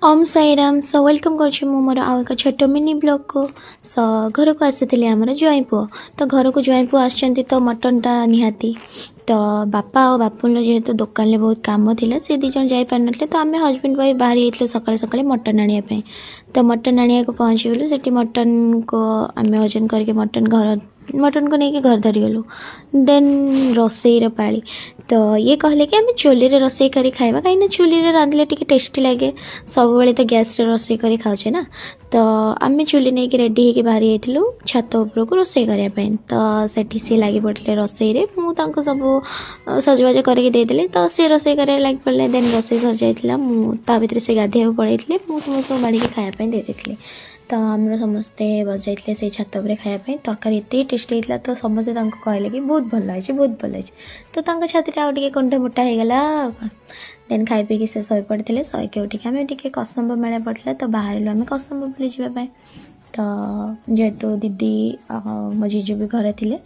Om Sai Ram. Show welcome କରୁଛି ମୁଁ ମୋର ଆଉ ଏକ ଛୋଟ ମିନି ବ୍ଲଗ୍କୁ। ସୋ ଘରକୁ ଆସିଥିଲେ ଆମର ଜ୍ୱାଇଁ ପୁଅ। ତ ଘରକୁ ଜ୍ୱାଇଁ ପୁଅ ଆସିଛନ୍ତି ତ ମଟନ୍ଟା ନିହାତି। ତ ବାପା ଆଉ ବାପୁନର ଯେହେତୁ ଦୋକାନରେ ବହୁତ କାମ ଥିଲା, ସେ ଦୁଇ ଜଣ ଯାଇପାରିନଥିଲେ। ତ ଆମେ ହଜବେଣ୍ଡ ୱାଇଫ୍ ବାହାରି ଯାଇଥିଲୁ ସକାଳେ ସକାଳେ ମଟନ୍ ଆଣିବା ପାଇଁ। ତ ମଟନ୍ ଆଣିବାକୁ ପହଞ୍ଚିଗଲୁ ସେଠି। ମଟନ୍କୁ ଆମେ ଓଜନ କରିକି ମଟନ୍ ଘର ମଟନ୍କୁ ନେଇକି ଘର ଧରିଗଲୁ। ଦେନ୍ ରୋଷେଇର ପାଳି। ତ ଇଏ କହିଲେ କି ଆମେ ଚୁଲିରେ ରୋଷେଇ କରି ଖାଇବା, କାହିଁକିନା ଚୁଲିରେ ରାନ୍ଧିଲେ ଟିକେ ଟେଷ୍ଟି ଲାଗେ। ସବୁବେଳେ ତ ଗ୍ୟାସ୍ରେ ରୋଷେଇ କରି ଖାଉଛେ ନା। ତ ଆମେ ଚୁଲି ନେଇକି ରେଡ଼ି ହେଇକି ବାହାରି ଯାଇଥିଲୁ ଛାତ ଉପରକୁ ରୋଷେଇ କରିବା ପାଇଁ। ତ ସେଠି ସିଏ ଲାଗି ପଡ଼ିଥିଲେ ରୋଷେଇରେ। ମୁଁ ତାଙ୍କୁ ସବୁ ସଜବାଜ କରିକି ଦେଇଦେଲି, ତ ସିଏ ରୋଷେଇ କରିବାରେ ଲାଗି ପଡ଼ିଲେ। ଦେନ୍ ରୋଷେଇ ସରିଯାଇଥିଲା। ମୁଁ ତା ଭିତରେ ସେ ଗାଧୋଇବାକୁ ପଳେଇଥିଲେ। ମୁଁ ସମସ୍ତଙ୍କୁ ବାଢ଼ିକି ଖାଇବା ପାଇଁ ଦେଇଦେଇଥିଲି। ତ ଆମର ସମସ୍ତେ ବସିଯାଇଥିଲେ ସେଇ ଛାତ ଉପରେ ଖାଇବା ପାଇଁ। ତରକାରୀ ଏତେ ଟେଷ୍ଟି ହେଇଥିଲା, ତ ସମସ୍ତେ ତାଙ୍କୁ କହିଲେ କି ବହୁତ ଭଲ ହେଇଛି, ବହୁତ ଭଲ ହେଇଛି। ତ ତାଙ୍କ ଛାତିଟା ଆଉ ଟିକେ କୁଣ୍ଢେ ମୋଟା ହେଇଗଲା, ଆଉ କ'ଣ। ଦେନ୍ ଖାଇ ପିଇକି ସେ ଶୋଇପଡ଼ିଥିଲେ। ଶୋଇକି ଉଠିକି ଆମେ ଟିକେ କସମ୍ବ ମେଳା ପଡ଼ିଥିଲା, ତ ବାହାରିଲୁ ଆମେ କସମ୍ବ ବୁଲି ଯିବା ପାଇଁ। ତ ଯେହେତୁ ଦିଦି ଆଉ ମୋ ଜିଜୁ ବି ଘରେ ଥିଲେ,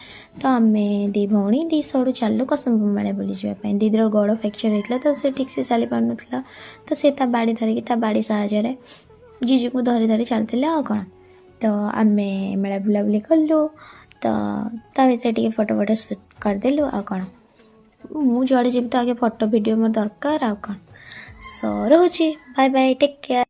ତ ଆମେ ଦୁଇ ଭଉଣୀ ଦୁଇ ସଡ଼ୁ ଚାଲିଲୁ କସମ୍ବ ମେଳା ବୁଲି ଯିବା ପାଇଁ। ଦିଦିର ଗୋଡ଼ ଫ୍ରାକ୍ଚର୍ ହେଇଥିଲା, ତ ସେ ଠିକ୍ସେ ଚାଲି ପାରୁନଥିଲା। ତ ସେ ତା ବାଡ଼ି ଧରିକି, ତା ବାଡ଼ି ସାହାଯ୍ୟରେ ଜିଜୁକୁ ଧରି ଧରି ଚାଲୁଥିଲେ, ଆଉ କ'ଣ। ତ ଆମେ ମେଳା ବୁଲାବୁଲି କଲୁ। ତ ତା ଭିତରେ ଟିକେ ଫଟୋ ଫଟୋ ସୁଟ୍ କରିଦେଲୁ, ଆଉ କ'ଣ। ମୁଁ ଯୁଆଡ଼େ ଯିବି ତ ଆଗେ ଫଟୋ ଭିଡ଼ିଓ ମୋର ଦରକାର, ଆଉ କ'ଣ। ସୋ ରହୁଛି, ବାଏ ବାଏ, ଟେକ୍ କେୟାର।